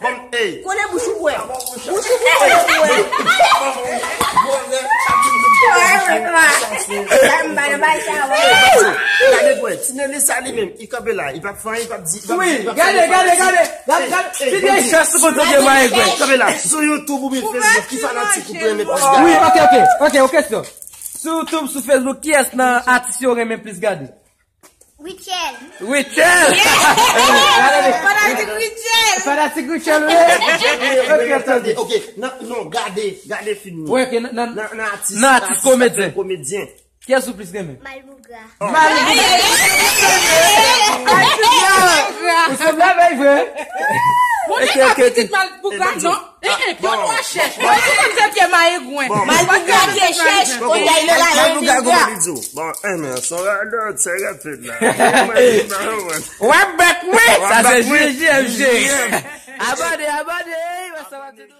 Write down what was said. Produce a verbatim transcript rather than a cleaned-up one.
Bon, ey. Konnen bouch ou bwè. Bouch ou bwè. Gade bwè, ti Nelly sa li menm, li kanpe la, li p ap fè anyen, li p ap di, li p ap di, li p ap fè anyen. Gade, gade, gade, gade, gade, gade. Ti gen chans pou konn tande Marie Gwen. Kanpe la, sou YouTube oubyen Facebook, ki fanatik ou renmen plis gade? Wi, ok, ok, ok, yon kesyon. Sou YouTube, sou Facebook, kiyès nan atis yo renmen plis gade? Rutshelle. Rutshelle! Fanatik Rutshelle! Fanatik Rutshelle ou ye? Ok, tande. Ok, nan, non, gade, gade fim nan. Wè ke nan, nan, nan atis, nan atis komedyen. Komedyen. Kiyès ou plis renmen? Malpougra. Malpougra. Ou sanble avè l vre. Bon, e pa pitit Malpougra, non? E, e, pye nwa chèch. Mwen, mwen, se pye mayengwen. Malpougra pye chèch, kòmdi Lola Malpougra, kòman li di w? Bon, e, men, son radòt, se rapid la. W ap bat mwen! Sa se J J M J. Abòne, abòne!